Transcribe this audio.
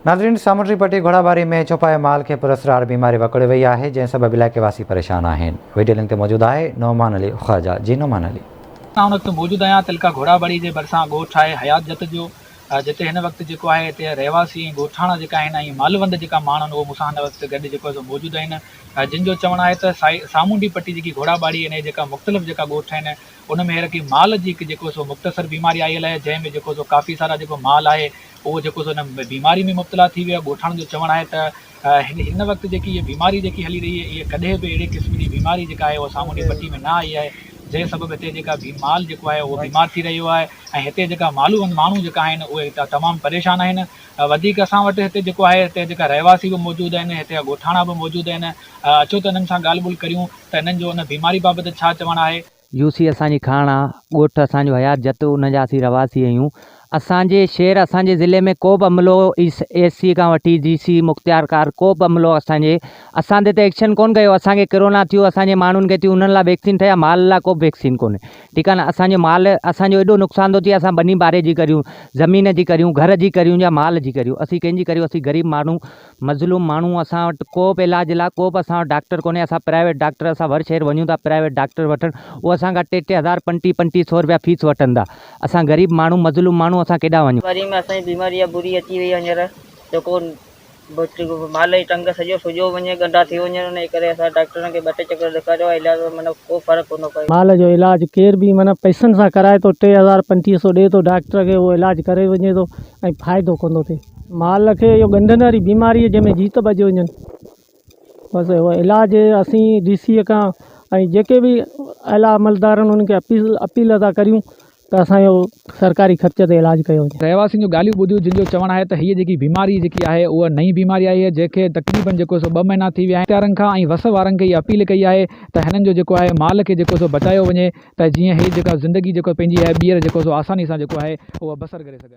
ناظرين سامونڊي پٽي گهوڙاٻاري ۾ چوپائي مال کي پراسرار بيماري وڪوڙي وئي آهي جنهن سبب علائقي واسي پريشان آهن وڊيو لنڪ تي موجود آهي نعمان علي خواجه جي نعمان علي. آئون هن وقت موجود آهيان تعلقه گهوڙاٻاري جي ڀرسان ڳوٺ آهي حيات جت جو جتي هن وقت جيڪو آهي هتي رهواسي ۽ ڳوٺاڻا جيڪا آهن ۽ مالوند جيڪا ماڻهو آهن اهي مون سان هن وقت گڏ جيڪو آهي سو موجود آهن جن جو چوڻ آهي ته سامونڊي پٽي جيڪي گهوڙاٻاري ۽ جيڪا مختلف جيڪا ڳوٺ آهن ان ۾ هينئر ڪي مال جي هڪ جيڪو سو مختصر بيماري آيل آهي جنهن ۾ جيڪو سو ڪافي سارا جيڪو مال آهي اهو جيڪو سو ان بيماري ۾ مبتلا ٿي ويو آهي ڳوٺاڻن جو چوڻ آهي ته هن هن وقت جيڪي هيء بيماري جيڪي هلي رهي آهي اها ڪڏهن به اهڙي قسم جي بيماري جيڪا آهي اها سامونڊي پٽي ۾ نه آئي آهي جنهن سبب هتي جيڪا بي مال جيڪو آهي اهو بيمار ٿي رهيو آهي ۽ هتي جيڪا مالوند ماڻهو جيڪا آهن اهي تمام پريشان آهن وڌيڪ اسان وٽ هتي جيڪو آهي هتي جيڪا رهواسي به موجود آهن هتي جا ڳوٺاڻا به موجود آهن اچو ته انهن سان ڳالهه ٻولهه ڪريون ته انهن جو ان بيماري بابت ڇا چوڻ آهي. يو سي اسان جي کاڻ آ، ڳوٺ اسان جو حيات جت ان جا اسين رهواسي آهيون. اسان جي شهر اسان جي ضلعي ۾ ڪو به عملو ايس سي کان وٺي جي سي مختيارڪار ڪو به عملو اسان جي اسان تي ته ايڪشن ڪون ڪيو اسان کي ڪرونا ٿيو اسان جي ماڻهن کي ٿيو انهن لاء ويڪسين ٺهيا مال لاء ڪو به ويڪسين ڪونهي ٺيڪ آ نه اسان جو مال اسان جو ايڏو نقصان ٿو ٿئي اسان ٻني ٻاري جي ڪريون زمين جي ڪريون گهر جي ڪريون يا مال جي ڪريون اسين ڪنهن جي ڪريون اسين غريب ماڻهو مظلوم ماڻهو اسان وٽ ڪو به علاج لاء ڪو به اسان وٽ ڊاڪٽر ڪونهي اسان پرائيويٽ ڊاڪٽر اسان ور شهر وڃون ٿا پرائيويٽ ڊاڪٽر وٺڻ اهو اسان کان ٽي ٽي هزار پنٽيهه پنٽيهه سو روپيا فيس وٺن ٿا اسان غريب ماڻهو مظلوم ماڻهو اسان ڪيڏانهن وڃون. وري ۾ اسان جي بيماري اها بري اچي وئي آهي هينئر جيڪو مال جي ٽنگ سڄو سڄو وڃي ڳنڍا ٿي وڃن ان جي ڪري اسان ڊاڪٽرن کي ٻه ٽي چڪر ڏيکاريو آهي علاج معنيٰ ڪو فرق ڪونه پيو. مال جو علاج ڪير به معنيٰ پئسن سان ڪرائي ٿو 3000 25 سو ڏي ٿو ڊاڪٽر کي اهو علاج ڪري وڃي ٿو ۽ فائدو ڪونه ٿو ٿئي. مال کي اهو ڳنڍن واري بيماري آهي جنهن ۾ جيت ٻجي وڃن بس اهو علاج اسين ڊي سي کان ۽ جيڪي به اعليٰ عملدار آهن انهن کي اپيل اپيل ٿا ڪريون ته اسان جو سرڪاري خرچ تي علاج ڪيو وڃي. رهواسين جون ڳالهيون ٻڌيون جن جو چوڻ آهي ته هيء جيڪي بيماري جيڪي آهي اها نئين بيماري آئي آهي جنهن کي تقريبن جيڪو سو ٻه مهينا ٿي ويا آهن اختيارن کان ۽ وس وارن کي اها اپيل ڪئي آهي ته هنن جو جيڪو آهي مال کي جيڪو سو بچايو وڃي ته جيئن هي جيڪا زندگي جيڪو پنهنجي آهي ٻيهر جيڪو سو آساني سان جيڪو آهي اها بسر ڪري سگهن.